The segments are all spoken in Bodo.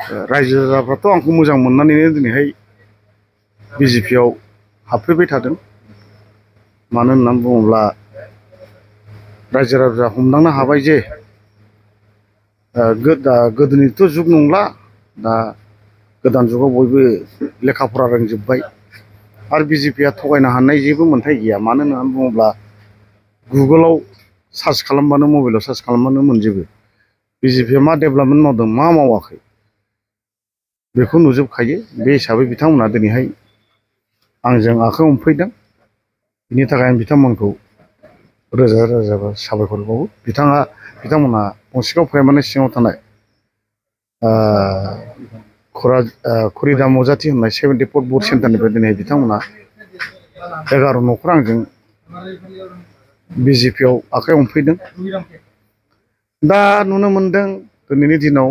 रायजो राजाफ्राथ' आंखौ मोजां मोननानैनो दिनैहाय बिजेपिआव हाबफैबाय थादों। मानो होननानै बुङोब्ला रायजो राजा हमदांनो हाबाय जे गोदोनिथ' जुग नंला, दा गोदान जुगाव बयबो लेखा फरा रोंजोब्बाय आरो बिजेपिआ थगायनो हानाय जेबो मोन्थाय गैया। मानो होननानै बुङोब्ला गुगोलाव सार्च खालामबानो, मबाइलाव सार्च खालामबानो मोनजोबो बिजेपिआ मा डेभेलपमेन्ट मावदों, मा मावाखै बेखौ नुजोबखायो। बे हिसाबै बिथांमोना दिनैहाय आंजों आखाइ हमफैदों। बिनि थाखाय आं बिथांमोनखौ रोजा रोजा साबायखर बावो। बिथांमोना गंसेगाव प्राइमारि सिङाव थानाय खरिदाम अजाथि होननाय 74 बुथ सेन्टारनिफ्राय दिनै बिथांमोना 11 न'खर आंजों बिजेपिआव आखाइ हमफैदों। दा नुनो मोनदों दिनैनि दिनाव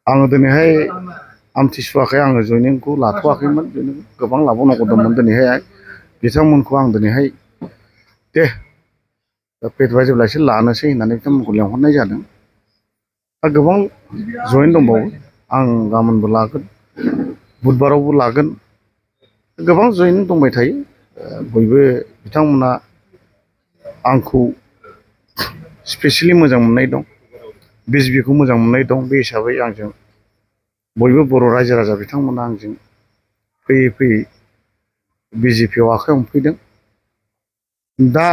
आङो दिनैहाय आमथिसुवाखाय आङो जयनिंखौ लाथ'वाखैमोन, गोबां लाबावनांगौ दंमोन। दिनैहाय बिथांमोनखौ आं दिनैहाय दे फैबाय जेब्ला एसे लानोसै होननानै बिथांमोनखौ लेंहरनाय जादों। दा गोबां जयेन दंबावो, आं गाबोनबो लागोन, बुधबारावबो लागोन। गोबां जयेन दंबाय थायो। बयबो बिथांमोना आंखौ स्पेसियेलि मोजां मोननाय दं, बिजेपिखौ मोजां मोननाय दं। बे हिसाबै आंजों बयबो बर' रायजो राजा बिथांमोना आंजों फैयै फैयै बिजेपिआव आखाइ हमफैदों। दा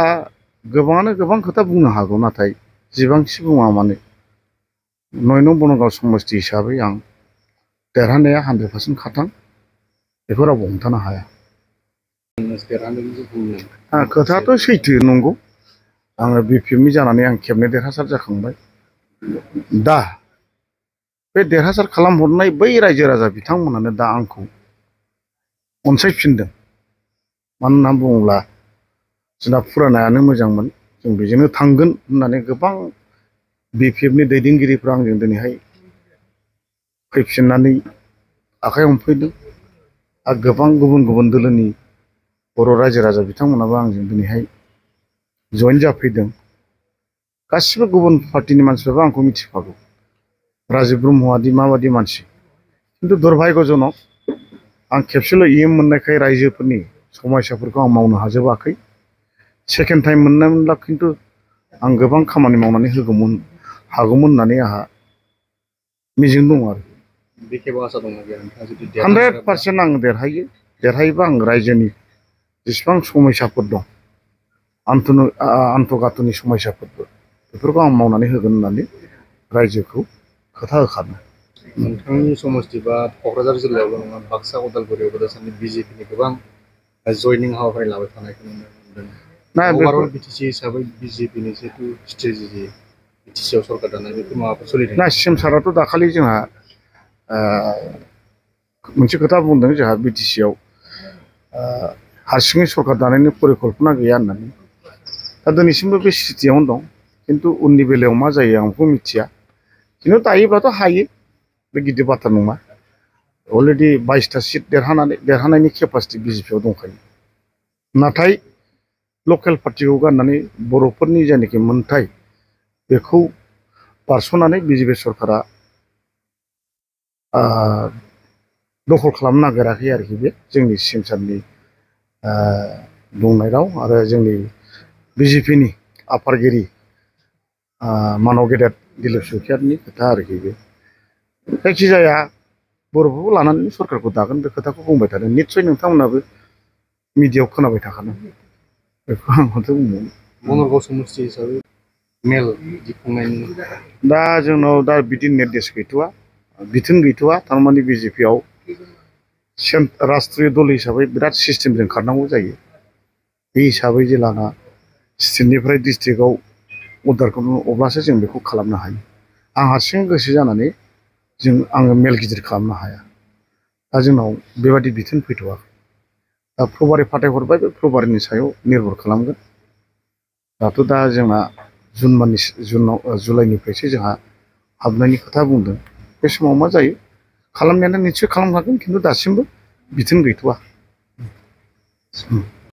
गोबाङानो गोबां खोथा बुंनो हागौ, नाथाय जेबांखि बुङा मानो 9 नं बनगाव समस्ति हिसाबै आं देरहानाया 100% खाथां, बेखौ रावबो हमथानो हाया। खोथायाथ' सैथो, नंगौ। आङो बिपिएमनि जानानै आं खेबनै देरहासार जाखांबाय। दा बे देरहासार खालामहरनाय बै रायजो राजा बिथांमोनानो दा आंखौ अनसायफिनदों। मानो होननानै बुङोब्ला जोंना फुरानायानो मोजांमोन, जों बेजोंनो थांगोन होननानै गोबां बिपिएफनि दैदेनगिरिफ्रा आंजों दिनैहाय फैफिननानै आखाइ हमफैदों। आरो गोबां गुबुन गुबुन दोलोनि बर' रायजो राजा बिथांमोनाबो आंजों दिनैहाय जयेन जाफैदों। गासिबो गुबुन पार्टिनि मानसिफ्राबो आंखौ मिथिखागौ, राजिब ब्रह्मआदि माबादि मानसि। खिन्थु दुर्भाग्यजनक, आं खेबसेल' EM मोननायखाय रायजोफोरनि समस्याफोरखौ आं मावनो हाजोबाखै। सेकेन्ड टाइम मोननायमोनब्ला खिन्थु आं गोबां खामानि मावनानै हागौमोन होननानै आंहा मिजिं दङ आरो। 100% आं देरहायोबा आं रायजोनि जेसेबां समस्याफोर दं, आन्थ'गाथ'नि समस्याफोरबो, बेफोरखौ आं मावनानै होगोन होननानै रायजोखौ खोथा होखादों। नोंथांनि समस्ति बा क'क्राझार जिल्लायावल' नङा, बाक्सा उदालगुरियावबो दासान्दि बिजेपिनि गोबां जयनिं हाबाफारि लाबाय थानायखौ नुनो मोनदों। अभारअल बिटिसि हिसाबै बिजेपिनि जिहेतु स्ट्रेटेजि, बिटिसिआव सरकार दानाय, बेफोर माबाफोर सोलिदों ना? CM साराथ' दाखालि जोंहा मोनसे खोथा बुंदों, जोंहा बिटिसिआव हारसिङै सरकार दानायनि परिकल्पना गैया होननानै। दा दिनैसिमबो बे स्थितियावनो दं। खिन्थु उननि बेलायाव मा जायो आं बेखौ मिथिया। खिन्थु दायोब्लाथ' हायो, बे गिदिर बाथ्रा नङा। अलरेडि 22टा सिट देरहानायनि केपासिटि बिजेपिआव दंखायो। नाथाय लकेल पार्टिखौ गारनानै बर'फोरनि जायनाखि मोन्थाय, बेखौ बारस'नानै बिजेपि सरकारा दखल खालामनो नागिराखै आरोखि। बे जोंनि CM सारनि बुंनाय राव आरो जोंनि बिजेपिनि आफादगिरि मानव गेदेर दिलिप सैखियारनि खोथा आरोखि। बे जायखिजाया बर'फोरखौ लानानै सरकारखौ दागोन, बे खोथाखौ बुंबाय थादों। निस्सय नोंथांमोनाबो मिडियायाव खोनाबाय थाखादों, बेखौ आं हयथ' बुंबावनो। बनगाव समस्ति हिसाबै मेल दिखांनायनि दा जोंनाव दा बिदि निर्देश गैथ'वा, बिथोन गैथ'वा। थारमाने बिजेपिआव राष्ट्रीय दल हिसाबै बिराद सिस्टेमजों खारनांगौ जायो। बे हिसाबै जेलाना स्टेटनिफ्राय डिस्ट्रिक्टआव अर्डारखौ अब्लासो जों बेखौ खालामनो हायो। आं हारसिं गोसो जानानै आङो मेल गिदिर खालामनो हाया। दा जोंनाव बेबादि बिथोन फैथ'वाखै। दा फ्रबारि फाथायहरबाय, बे फ्रबारिनि सायाव निर्भर खालामगोन। दाथ' दा जोंना जुलाइनिफ्रायसो जोंहा हाबनायनि खोथा बुंदों। बे समाव मा जायो खालामनायानो निस्सय खालामखागोन, खिन्थु दासिमबो बिथोन गैथ'वा।